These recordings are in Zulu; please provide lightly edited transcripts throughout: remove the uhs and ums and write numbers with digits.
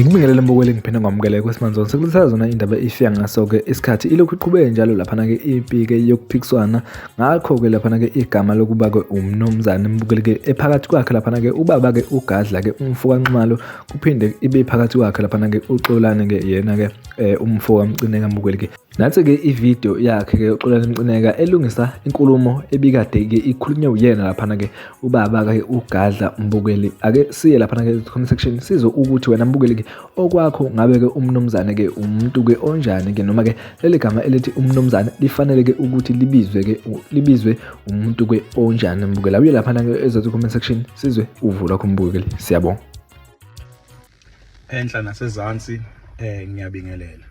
Ngikubingelele mbukeli ngiphinde ngamukele kwesimanzoni sekuletha zona indaba ifika ngaso-ke isikhathi ilokhu iqhubeke njalo laphana-ke impi-ke yokuphikiswana ngakho-ke laphana-ke igama lokuba-ke umnumzane mbukeli-ke ephakathi kwakhe laphana-ke ubaba-ke ugadla-ke umfo kaNxumalo kuphinde ibe phakathi kwakhe laphana-ke uXolane-ke yena-ke um umfo kaMcineka mbukeli-ke Nansi-ke ividiyo yakhe-ke uXolani Mcineka elungisa inkulumo ebikade-ke ikhulunywe uyena laphana-ke ubaba-ke uGadla Mbukeli. Ake siye laphana-ke comment section sizwe ukuthi wena Mbukeli-ke okwakho ngabe-ke umnumzane-ke umuntu-ke onjani-ke noma-ke leli gama elithi umnumzane lifanele-ke ukuthi libizwe-ke libizwe umuntu-ke onjani Mbukeli. Awuye laphana-ke ezothi comment section sizwe uvo lwakho Mbukeli. Siyabonga. Enhla nasezansi ngiyabingelela.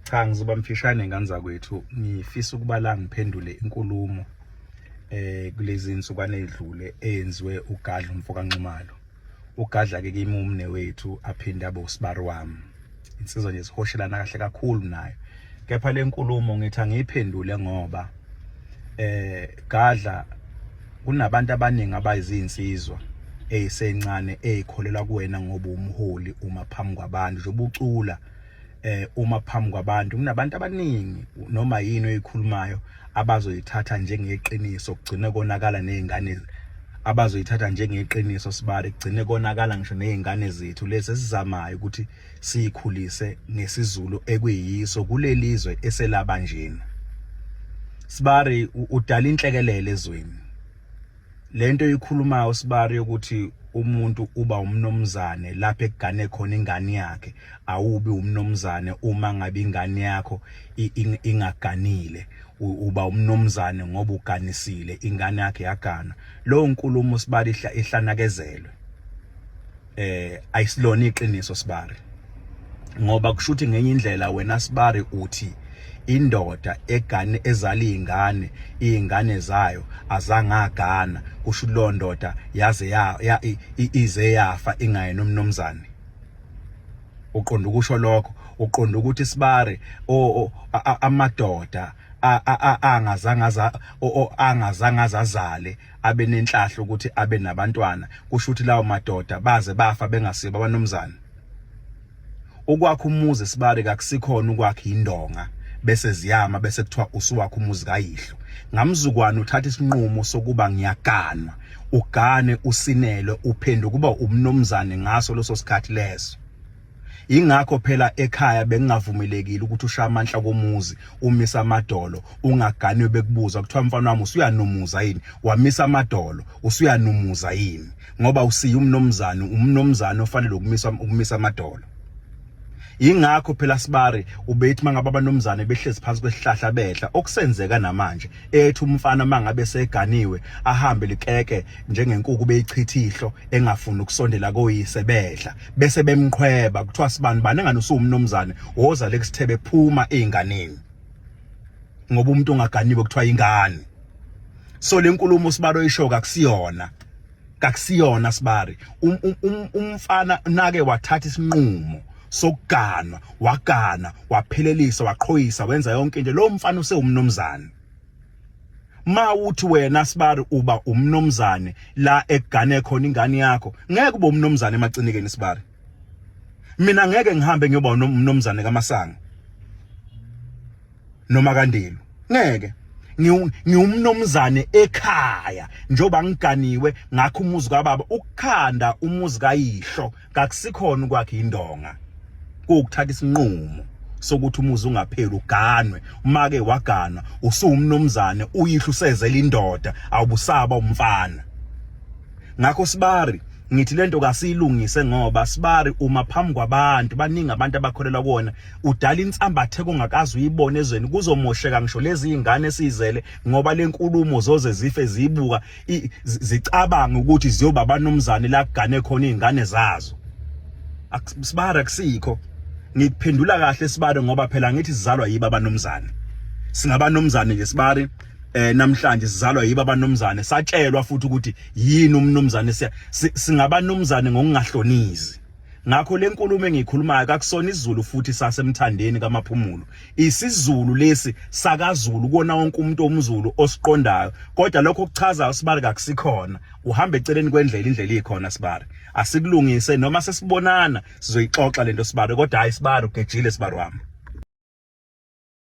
Cha ngizoba mfishane ngane zakwethu ngifisa ukuba la ngiphendule inkulumo kulezi insukwana ezidlule eyenziwe uGadla umfo kaNxumalo. UGadla ke kimi umne wethu aphinde abe usibari wami. Insizwa nje sihoshelana kahle kakhulu nayo. Kepha le nkulumo ngithi angiyiphendule ngoba Gadla kunabantu abaningi abayizinsizwa ezisencane ezikholelwa kuwena ngoba umholi uma phambi kwabantu njengoba ucula uma phambi kwabantu kunabantu abaningi noma yini oyikhulumayo abazoyithatha njengeqiniso kugcine konakala nezingane abazoyithatha njengeqiniso sibale kugcine konakala ngisho nezingane zethu lezi esizamayo ukuthi siyikhulise ngesiZulu ekuyiso kulelizwe eselaba njena Sibari udala inhlekelele ezweni lento oyikhulumayo Sibari yokuthi umuntu uba umnomzane lapho ekugane khona ingane yakhe awubi umnomzane uma ngabe ingane yakho ingaganile uba umnomzane ngoba uganisile ingane yakhe yagana lo nkulumo Sibari ihlanakezelwe ayisilona iqiniso Sibari ngoba kushuthi ngenye indlela wena Sibari uthi indoda egane ezala izingane izingane zayo azangagana kusho lo ndoda yaze ya ize yafa ingaye nomnomzane uqonda ukusho lokho uqonda ukuthi Sibari amadoda angazange angazange azazale abe nenhlahla ukuthi abe nabantwana kusho ukuthi lawo madoda baze bafa bengasibo abanomzane ukwakha umuzi sibari kakusikhona ukwakha indonga bese ziyama bese kuthiwa usuwakha umuzi kayihlo ngamzukwana uthatha isinqumo sokuba ngiyaganwa ugane usinele uphenduka kuba umnomzane ngaso leso sikhathi leso Ingakho phela ekhaya bengingavumelekile ukuthi ushaye amanhla komuzi umisa amadolo ungaganiwe bekubuza kuthiwa mfana wami usuyanumuza yini wamisa amadolo usuyanumuza yini ngoba usiye umnomzane umnomzane ofanele ukumisa ukumisa amadolo ingakho phela sibari ubethi mangabe abanomzane behlezi phansi kwesihlahla bedla okusenzeka namanje ethi umfana mangabe seganiwe ahambe likeke njengenkuku beyichitha ihlo engafuni ukusondela koyise bedla bese bemqhweba kuthiwa sibani bani engane usuwumnumzane woza lekusithebe phuma ezinganeni ngoba umuntu ongaganiwe kuthiwa ingane so lenkulumo sibalo isho kakusiyona kakusiyona sibari um, um, um, umfana nake wathatha isinqumo sokuganwa wagana waphelelisa waqhoyisa wenza yonke into lo mfana usewumnumzane ma uthi wena sibari uba umnomzane la ekugane khona ingane yakho ngeke ube umnomzane emacinikeni sibari mina ngeke ngihambe ngiyoba umnomzane kaMasanga noma kaNdelu ngeke ngiwumnomzane ekhaya njengoba ngiganiwe ngakho umuzi kababa ukukhanda umuzi kayihlo kakusikhona ukwakhe indonga kuwukuthatha isinqumo sokuthi umuzi ungapheli uganwe uma-ke waganwa usuwumnumzane uyihlo usezela indoda awubusaba umfana ngakho sibari ngithi lento kasiyilungise ngoba sibari uma phambi kwabantu baningi abantu abakholelwa kuwona udala insambatheko ongakaze uyibone ezweni kuzomosheka ngisho lezi izingane esizele ngoba lenkulumo zoze zife zibuka zicabanga ukuthi ziyoba abanomzane la kugane khona izingane zazo sibara kusikho ngikuphendula kahle sibari ngoba phela ngithi sizalwa yiba abanomzane singabanomzane nje sibari namhlanje sizalwa yiba abanomzane satshelwa futhi ukuthi yini umnumzane singabanomzane ngokungahlonizi. Ngakho le nkulumo engiyikhulumayo kakusona isiZulu futhi sasemthandeni kaMaphumulo. IsiZulu lesi sakaZulu kona wonke umuntu omZulu osiqondayo. Kodwa lokho okuchazayo sibari kakusikhona. Uhamba eceleni kwendlela indlela ikhona sibari. Asikulungise noma sesibonana sizoyixoxa lento sibari kodwa hayi sibari ugejile sibari wami.